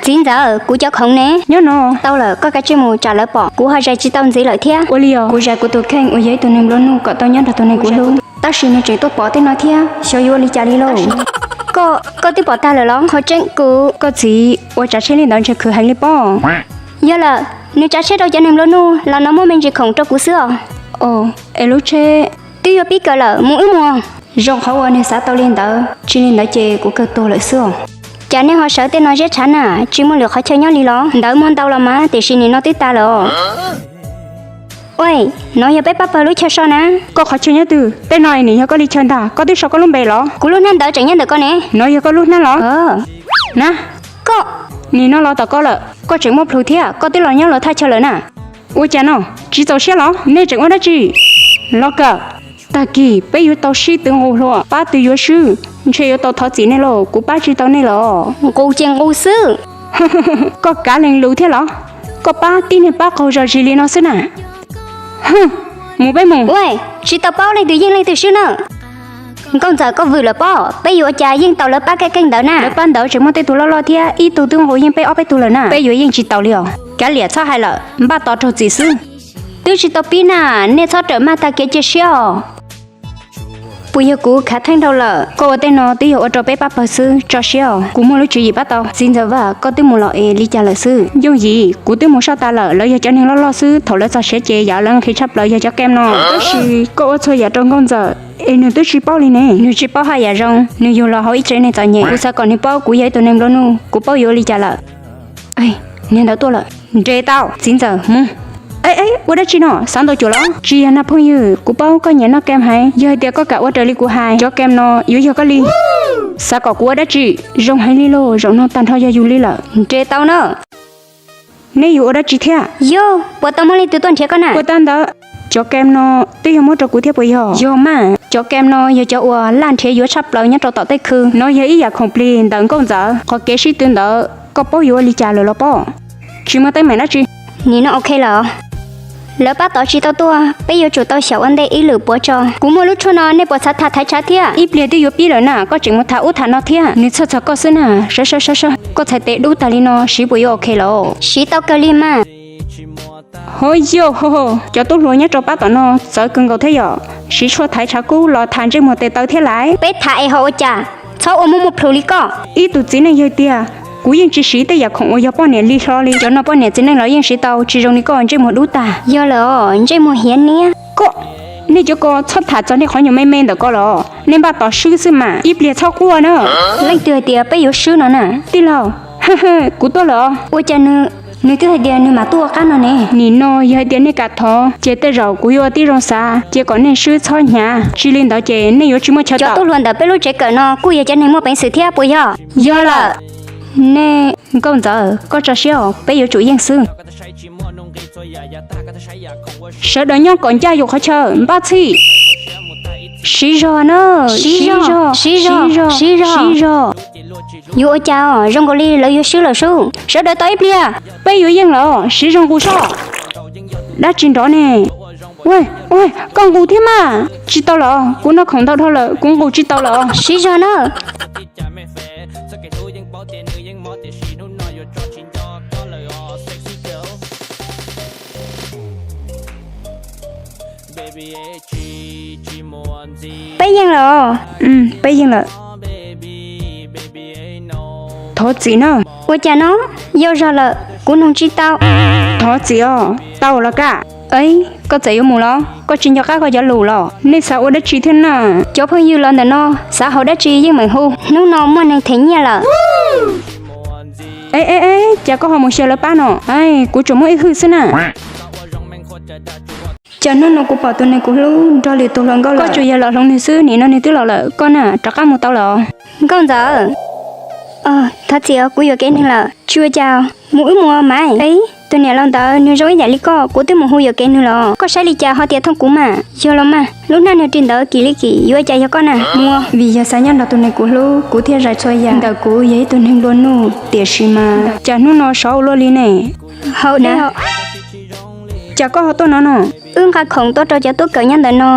Txiv ntxawm, kuv cov khoom ne? Nyob no. Tau lawm, koj kav tsij mus tsam lawv pom, kuv ho zais tsis tau ntxiv lawm thiab. Ua li os. Kuv zais kuv tus kheej uas yog ib tug neeg nplua nuj kom tau nyob nrog tus neeg kuv hlub, tab sis nws tseem tuaj pom tej no thiab, xyov yuav ua li cas li lauj. Koj, koj twb pom tag lawm los? Qhov tseeb kuv. Koj txiv ua tsav tsheb li ntawd ntshe khwv heev li pob. Yog lawm, nws tsav tsheb rau cov neeg nplua nuj los no muaj me ntsis khoom rau kuv xwb os. Os, es lub tsheb? Twb yuav pib kawm lawm, mus wb mus. Zoo qhov uas nws xav tau li ntawd, tsis li ntawd ces kuv kawg tuag lawm xwb os. Cas nej ho sawv tej no ziab tshav na, tsis muaj lwm qhov chaw nyob li los? Ntawd muaj ntau los mas, tiam sis nim no twb tas lawm os. Ua, no yog peb pab pawg lub chaw so na. Koj qhov chaw nyob twg? Tej no nim yog koj li chaw ntag, koj twb sau koj lub npe los? Kuv lub hnab ntawd tseem nyob ntawm koj ne. No yog koj lub hnab los? Na, koj, nim no los tom koj lawm, koj tseem muaj plhus thiab, koj twb los nyob luag thaj chaw lawm na. Ua cas no, tsis txaus siab los? Nej tseem ua dab tsi? Los kawm. Tag kis peb yuav tau sib tw nqus hlua, pab twg yuav swb, ntshe yuav tau thov txim nej lauj, kuv pab tsis tau nej lawm. Nqus ces nqus xwb. Koj kav lees lus thiab los? Koj pab tib niag pab qaug zog zis li no xwb na. Mus peb mus. Ua, tsis tau paub leej twg yeej leej twg swb na. Nkauj ntxawm, koj vwm lawm pob, peb yuav ua cas yeej tau lawv pab keej keej ntawd na. Lawv pab ntawd tseem muaj tej tus loj loj thiab, ib tug twb nqus yeej peb ob peb tug lawm na. Peb yuav yeej tsis taus li os. Kav liam, txhob hais lawm, npaj tos raug txim xwb. Twb tsis tau pib na, nej txhob rawm maj tag kev cia siab os. Puas yog kuv khav theej dhau lawm? Koj ua tej no twb yog ua rau peb pab pawg xwb, tso siab os. Kuv muaj lub tswv yim pab tau. Txiv ntxawm Vaj, koj twb mus los es li cas lawm xwb? Yooj yim, kuv twb mus soj tas lawm, lawv yog cov neeg loj loj xwb, thaum lawv txog siav ces yam lawv nqhis tshaj plaws yog cov kem no. Tab sis koj ua txhua yam rau nkauj ntxawm es nws twb tsis paub li ne. Nws tsis paub haj yam zoo, nws yug los hauv ib tsev neeg txom nyem. Kuv xav kom nws paub kuv yog ib tug neeg nplua nuj, kuv paub yuav ua li cas lawm. Niag ntawd tuaj lawm. Nres tau, txiv ntxawm, mus. Ua dab tsi no, xav ntaus cuam los? Tsis yog na phooj ywg, kuv paub koj nyiam noj kem heev, yog hais tias koj kam ua raws li kuv hais, cov kem no yuav yog koj li. Xav kom kuv ua dab tsi? Zoo heev li lauj, zaum no tag nrho yog yus li lawm. Nres tau na. Neb yuav ua dab tsi thiab? Yog puas tau muaj leej twg tuaj nrhiav koj na? Ua tag ntawd, cov kem no twb yog muab rau kuv thiab puas yog? Yog mas, cov kem no yog cov uas laj nrhiav yuav tshaj plaws nyob rau tom tej khw. No yog ib yam khoom plig ntawm nkauj ntxawm, qhov kev sib tw ntawd koj paub yuav ua li cas lawm los pob? Tsis muaj teeb meem dab tsi. Nim no ok lawm. Lawv pab tod tsis tau tuaj, peb yuav tsum tau xyaum ua ntej ib lwm puav tso. Kuv muaj lub tshuaj no, nej puas xav tham thaiv tshav thiab? Ib pliag twb yuav pib lawm na, koj tseem mus tham ub tham no thiab. Nws txhawj txhawj koj xwb na. Saib saib saib saib, koj txhais tes dub tag li no siv puas yuav ok lawm? Siv tau kawg li mas. Ho yog, cov tub hluas nyob rau pab tom no txawv kawg nkaus thiab yom. Siv tshuaj thaiv tshav kub los tham ntsej muag tes taw thiab lais. Peb tham es ho ua cas? Txhob ua muaj muaj plhus li koj. Ib tug txiv neej yawg tiag, kuv yeej tsis siv tej yam khoom uas yog poj niam lig hlo li. Cov no poj niam txiv neej los yeej siv tau, tsis zoo li koj ntsej muag dub tag. Yog lawm os, ntsej muag hiav niab. Koj, nej cov ko txhob tham txog nej qhov nyuag me me ntawm ko los, nej npaj tos swb xwb mas, ib pliag txhob quaj na. Leej twg hais tias peb yuav swb no na? Tij laug, kuv tuaj lawm os. Ua cas nws, nws twb hais tias nws mam tuaj ua qab no ne. Nim no yog hais tias nej kam thov ces tej zaum kuv yuav ua tib zoo xav, cia kom nej swb txhob hnyav, tsis li ntawd ces nej yuav tsis muaj chaw tawm. Cov tub hluas ntawm peb lub tsev kawm no kuj yog cov neeg muaj peev xwm thiab puas yog? Yog lawm. Nej, nkauj ntxawm, koj tso siab os, peb yuav tsum yeej xwb. Sawv daws nyob kom ncaj yus qhov chaw, npaj txhij. Siv zog na, siv zog, siv zog, siv zog. Yuav ua cas os, zoo nkaus li lawv yuav swb lawm sub. Sawv daws tos ib pliag, peb yuav yeej lawm, siv zog nqus soj. Dab tsi nrov ne? Ua, ua, koj nqus thiab mas. Tsis tau los, kuv noj khoom ntau dhau lawm, kuv nqus tsis tau lawm. Siv zog na. Peb yeej lawm. Peb yeej lawm. Thov txim na. Ua cas no? Yau zog lawm, kuv noog tsis tau. Thov txim os, tau los kaj. Koj txawm yuav mus los? Koj tsis nco qab koj cov lus los? Nej xav ua dab tsi thiab na? Cov phooj ywg los ntawm no xav haus dab tsi yeej meem hu. Hnub no muaj neeg them nyiaj lawm. E e e, cas koj ho mus xyaw lawv pab no? Kuv tsuas muaj ib hwj xwb na. Cas hnub no kuv pom tus neeg kuv hlub nrog lwm tus hluas nkauj lawm. Koj tsuas yog los hloov nws xwb, nim no nws twb los lawm, koj na rov qab mus tau lawm. Nkauj ntxawm, thov txim os, kuv yuam kev nws lawm. Tsis ua cas, mus wb mus mas. Tus niam laus ntawd nws zoo ib yam li koj, kuv twb mus hu yuam kev nws los. Koj saib li cas ho tias thooj kuv mas. Yog los mas, lub hnab niag ris ntawd kim li kim, yuav ua cas yog koj na. Mus. Vim yog xav nyob nrog tus neeg kuv hlub, kuv thiaj zais txhua yam. Ntawm kuv yog ib tug neeg nplua nuj, tiam sis mas cas hnub no sov ua luaj li ne. Cas koj ho tuaj no no? Wb nqa khoom tuaj rau cov tuaj kawm nyob ntawm no,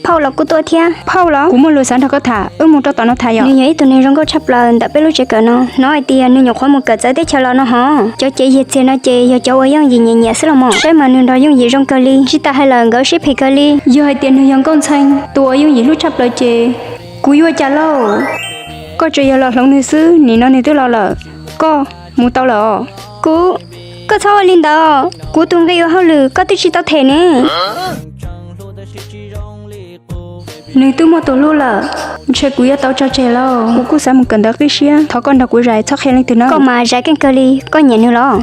Phauj los kuj tuaj thiab. Phauj los? Kuv muaj lus xav nrog koj tham, wb mus rau tom no tham yom. Nws yog ib tug neeg zoo nkauj tshaj plaws ntawm peb lub tsev kawm no. Hnov hais tias nws nyuam qhuav mus kawm txawv teb chaws los no hov. Cov cev yiag txiag no ces yog cov uas Yooj Yim nyiam nyiam xwb los mas. Saib mas nws nrog Yooj Yim zoo kawg li, tsis tas hais lawm nkawd sib phem kawg li. Yog hais tias nws yog Nkauj Ntxhee tus uas Yooj Yim hlub tshaj plaws ces kuv yuav ua cas lauj? Koj tsuas yog los hloov nws xwb, nim no nws twb los lawm, koj mus tau lawm os. Kuv, koj txhob ua li ntawd, kuv tus nqi ua hauj lwm koj twb tsis tau them ne. Nws twb muaj tus hlub lawm, ntshe kuv yuav tau tso tseg lauj. Kuv kuj xav mus kawm ntawv qib siab, thov koj nrog kuv zais txhob qhia leej twg na. Koj mas zais keej kawg li, koj nyiam nws los?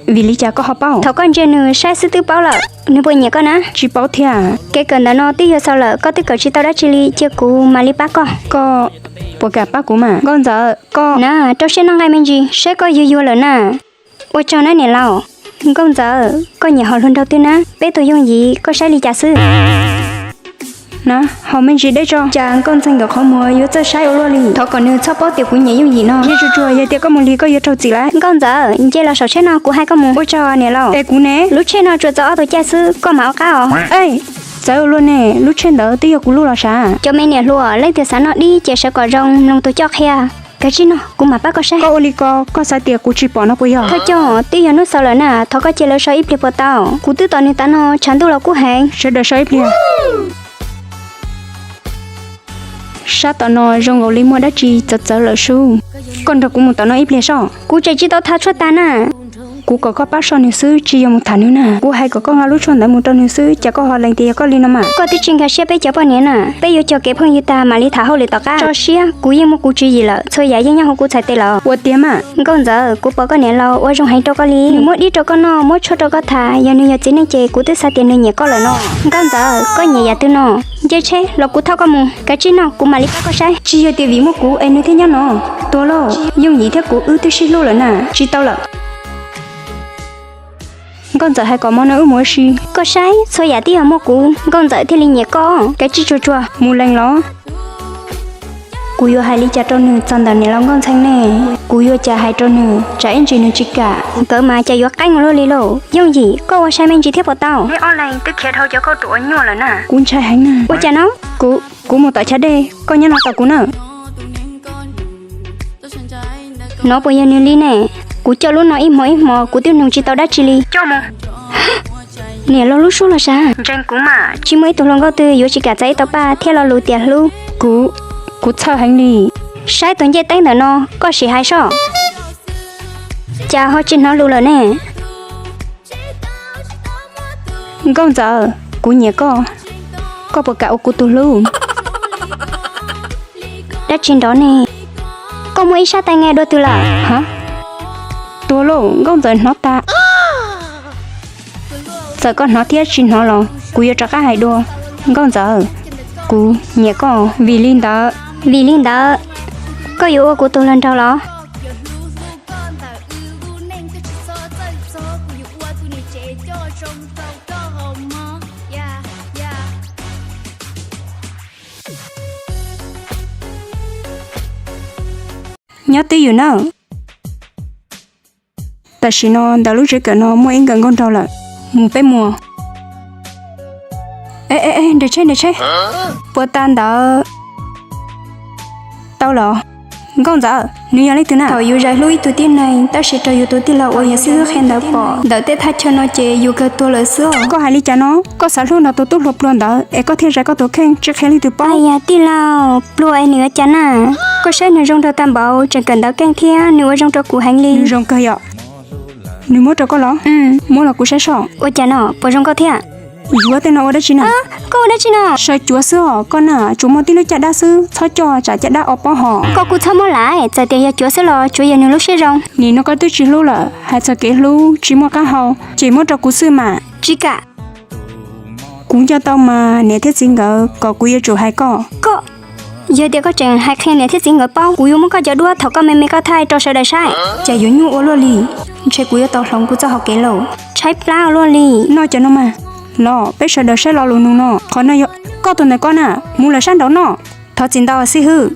Vim li cas koj ho paub? Thaum koj ntsia nws saib xwb twb paub lawm, nws puas nyiam koj na? Tsis paub thiab. Kev kawm ntawm no twb yuav xaus lawm, koj twb kawm tsis tau dab tsi li, cia kuv mam li pab koj. Koj puas kam pab kuv mas? Nkauj Ntxawm, koj na, rau siab noj nqaij me ntsis, saib koj yuag yuag lawm na. Ua tsaug na niam laus. Nkauj Ntxawm, koj nyiam hom hluas nraug twg na? Peb tus Yooj Yim koj saib li cas xwb? Na, haus me ntsis deb tso. Cas Nkauj Ntxhee nkawd qhov muag yuav txawj saib ua luaj li. Thov kom nws txhob paub tias kuv nyiam Yooj Yim no. Yeej tsuas tsuas, yog tias koj mus lig koj yuav raug txim lauj. Nkauj Ntxawm, nce los saum tsheb no kuv hais koj mus. Ua tsaug niam laus. Es kuv ne? Lub tsheb no tsuas txaus ob tug caij xwb, koj mam ua qab os. Txawv ua luaj ne, lub tsheb ntawd twb yog kuv lub los sav. Cov me niam hluas, leej twg xav noj dib ces sawv kom zoo mloog tus coj qhia. Kav tsij noj, kuv mam pab koj saib. Koj ua li ko, koj xav tias kuv tsis pom no puas yog? Thawj coj, twb yog hnub xaus lawm na, thov koj cia lawv so ib pliag puas tau? Kuv twb tos nws tav no, tshav ntuj los kub heev. Sawv daws so ib pliag. Sab tom no zoo nkaus li muaj dab tsi txawv txawv lawm sub. Koj nrog kuv mus tom no ib pliag soj. Kuv tseem tsis tau tha tshuaj tag na. Kuv kom koj pab soj nws xwb, tsis yog mus tham nws na. Kuv hais kom koj nqa lub tshuaj ntawd mus rau nws xwb, cas koj ho lees tias yog koj li no mas? Koj twb tsis nkag siab peb cov poj niam na. Peb yuav cog kev phooj ywg tag mam li tham hauj lwm tom qab. Tso siab, kuv yeej muaj kuv tswv yim lawm, txhua yam yeej nyob hauv kuv txhais tes lawm. Ua tiag mas. Nkauj Ntxawm, kuv pom koj niam laus ua zoo heev rau koj li. Nws muab dib rau koj noj, muab tshuaj rau koj tham, yog nws yog txiv neej ces kuv twb xav tias nws nyiam koj lawm no. Nkauj Ntxawm, koj nyiam yam twg no? Nce tsheb los kuv thauj koj mus, kav tsij noj kuv mam li pab koj saib. Tsis yog tias vim muaj kuv es nws thiaj nyob no. Tuag lauj, Yooj Yim thiab kuv wb twb sib hlub lawm na, tsis tau lawm. Nkauj Ntxawm hais kom hmo no wb mus ua si. Koj saib, txhua yam twb yog muaj kuv, Nkauj Ntxawm thiaj li nyiam koj. Kav tsij tsuag tsuag, mus lees los. Kuv yuav hais li cas rau nws txog ntawm niam laus Nkauj Ntxhee ne? Kuv yuav cas hais rau nws, tsam ib ntsis nws tsis kam. Nkawd mas cas yuav qeeb ua luaj li lauj. Yooj Yim, koj ua sai me ntsis thiab puas tau? Neb ob leeg twb khiav dhau cov kauj ruam uas nyuaj lawm na. Kuv ntshai heev na. Ua cas no? Kuv, kuv mus tom chav dej, koj nyob no tos kuv na. No puas yog nws li ne? Kuv coj lub no ib hmo ib hmo kuv twb mloog tsis tau dab tsi li. Coj mus. Niam laus lub suab los sav. Ntseeg kuv mas, tsis muaj ib tug hluas nkauj twg yuav tsis kam txais ib tauv paj thiab lo lus tias hlub. Kuv, kuv txhawj heev li. Saib tus ncej teeb ntawm no, koj sim hais soj. Cas ho tsis hnov lus lawm ne? Nkauj Ntxawm, kuv nyiam koj, koj puas kam ua kuv tus hlub? Dab tsi nrov ne? Koj muaj ib sab tais nge dua twg lawm? Tuag lauj, Nkauj Ntxawm hnov tas. Txawm koj hnov thiab tsis hnov los kuv yuav rov qab hais dua. Nkauj Ntxawm, kuv nyiam koj. Vim li ntawd, vim li ntawd, koj yuav ua kuv tus hluas nraug los? Nyob twj ywm nawb. Tam sim no ntawm lub tsev kawm no muaj ib nkawm nkauj nraug lawm. Mus peb mus. Eb eb eb, nres tsheb nres tsheb. Puas tas ntawd? Tau los. Nkauj Ntxawm, nws yog leej twg na? Thaum yus zais hlub ib tug tib neeg tab sis raug yus tus tij laug uas yog xib hwb qhia ntawd pom ntawm tej thaj chaw no ces yus kawg tuag lawm xwb os. Koj hais li cas no? Koj xav hlub nrog tus tub hluas pluag ntawd es koj thiaj zais koj tus kheej tsis qhia leej twg paub. Yog tij laug pluag es nws ua cas na? Koj saib nws zoo nraug tag npaum, tseem kawm ntawv keej thiab nws ua zoo rau kuv heev li. Nws zoo kawg yom. Nws muab rau koj los? Muab los kuv saib soj. Ua cas no, puas zoo nkauj thiab? Yuav tej no ua dab tsi na? Koj ua dab tsi no? Saw cuav xwb os, koj na tsuas muaj tib lub caj dab xwb, txhob coj tsam caj dab o pob hos. Koj kuj txhob muab lawm, txawm tias yog cuav xwb los tsuav yog nws lub siab zoo. Nim no koj twb tsis hlub lawm, hais txog kev hlub tsis muaj qab hau, ces muab rau kuv xwb mas. Tsis kam. Kuv nco tau mas niam thiab txiv nkawd kom kuv yuav tsum hais koj. Koj, yog tias koj tseem hais qhia niam thiab txiv nkawd paub, kuv yuav muab koj cov duab thaum koj me me koj thaij rau sawv daws saib. Cas yuav nyuaj ua luaj li, ntshe kuv yuav tau hloov kuv txoj hau kev lauj. Tshaib plab ua luaj li. Noj cov no mas. Los peb sawv daws saib lo lus nug no. Qhov no yog koj tus ntawm koj na, mus lawm sab nraud noj. Thov txim ntau xib hwb.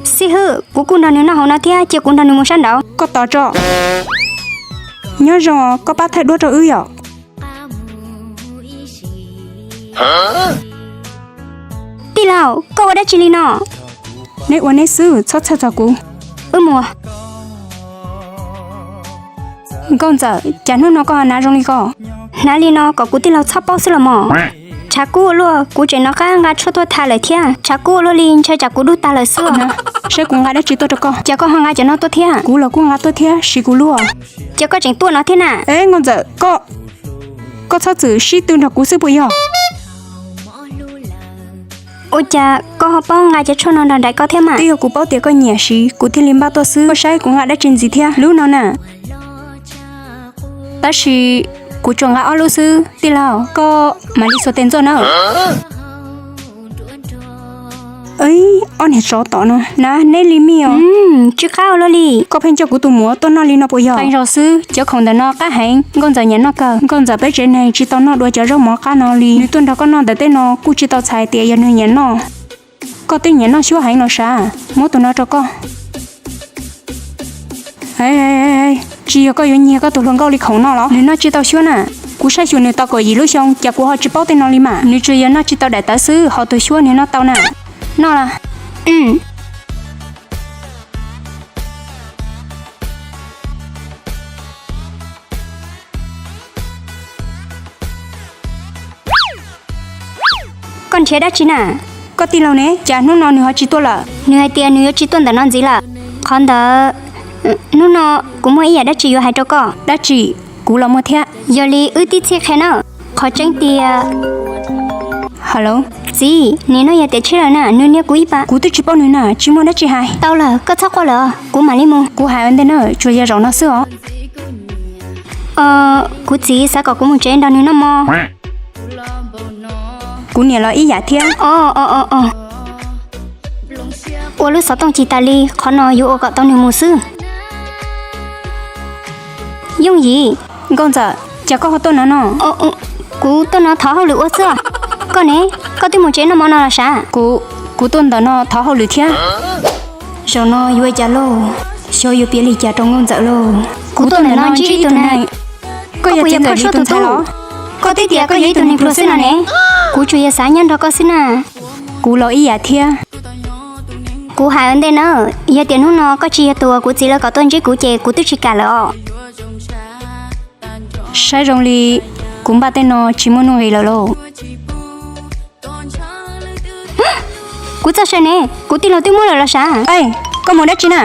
Xib hwb, kuv kuj nrog nws noj hauv no thiab, cia kuv nrog nws mus sab nraud. Koj tos tso. Nyob zoo, koj pab thaij duab rau wb yom. Tij laug, koj ua dab tsi li no? Neb ua neb xwb, txhob txhawj txog kuv. Wb mus. Nkauj Ntxawm, cas hnub no koj ho hnav zoo li ko? Hnav li no kom kuv tij laug txhob paub xwb los mog. Tshav kub ua luaj, kuv tseem nov qab nqa tshuaj tuaj tha lawm thiab. Tshav kub ua luaj li, ntshai tsam kuv dub tag lawm xwb. Saib kuv nqa dab tsi tuaj rau koj. Cas koj ho nqa cov no tuaj thiab? Kuv los kuj nqa tuaj thiab, siv kuv luaj. Cas koj tseem tuaj no thiab na? Eb, Nkauj Ntxawm, koj, koj txhob txwm sib tw nrog kuv xwb puas yog? Ua cas koj ho paub nqa cov tshuaj no nrog nraim koj thiab mas? Twb yog kuv paub tias koj nyiam siv, kuv thiaj li npaj tuaj xwb. Koj saib kuv nqa dab tsi ntxiv thiab, lub no na. Tab sis kuv tsuas nqa ob lub xwb, tij laug, koj mam li xuas tes ntxuaj na. Ob niag tsov tom no, na neb li mij os. Tsw qab ua luaj li. Koj pheej coj kuv tus muam tuaj noj li no puas yog? Qee zaus xwb, cov khoom ntawm no qab heev, Nkauj Ntxawm nyiam noj kawg. Nkauj Ntxawm peb tsev neeg tsis tau noj dua cov zaub mov qab no li. Nws tuaj nrog koj noj ntawm tej no kuj tsis tau txhais tias yog nws nyiam noj. Koj twb nyiam noj xyuab heev los sav, muab tus no rau koj. Tsis yog koj yuav nyiag koj tus hluas nkauj li khoom no los? Nws noj tsis tau xyuab na. Kuv saib xyuas nws tau kaum yim lub xyoo, cas kuv ho tsis paub tej no li mas. Nws tsuas yog noj tsis tau daim tawv xwb, ho tus xyuab nws noj tau na. Noj los? Koj nrhiav dab tsi na? Koj tij laug ne, cas hnub no nws ho tsis tuaj lawm? Nws hais tias nws yuav tsis tuaj ntawm no ntxiv lawm. Qhov ntawd, hnub no kuv muaj ib yam dab tsi yuav hais rau koj. Dab tsi? Kuv los muaj thiab. Yog li wb tib txhij qhia na. Qhov tseeb tias, Hello. Txiv, nim no yog tiam tshiab lawm na, nws nias kuv ib pas. Kuv twb tsis paub nws na, tsis muaj dab tsi hais. Tau lawm, koj txhob quaj lawm, kuv mam li mus. Kuv hais ua ntej na, tsuas yog zaum no xwb os. Kuv txiv xav kom kuv mus tsev nrog nws noj mov. Kuv niam los ib yam thiab. Ua lub xov tooj ci tas li, qhov no yuav ua kom tau nws mus xwb. Yooj Yim. Nkauj Ntxawm, cas koj ho tuaj no no? Kuv tuaj no thov hauj lwm ua xwb. Koj ne, koj twb mus tsev noj mov no los sav? Kuv, kuv tuaj ntawm no thov hauj lwm thiab. Zaum no yuav ua cas lauj? Xyov yuav piav li cas rau Nkauj Ntxawm lauj. Kuv tuaj ntawm no ntsib ib tug neeg. Koj yog txiv ntxawm Lis tus ntxhais los? Koj twb tias koj yog ib tug neeg pluag xwb no ne. Kuv tsuas yog xav nyob nrog koj xwb na. Kuv los ib yam thiab. Kuv hais ua ntej na, yog tias hnub no koj tsis yog tus uas kuv txiv lawv kom tuaj ntsib kuv ces kuv twb tsis kam lawm os. Saib zoo li kuv npaj tej no tsis muaj nuj nqis lawm lauj. Kuv txoj saw ne, kuv tij laug twb muab lawm los sav. Koj mus dab tsi na?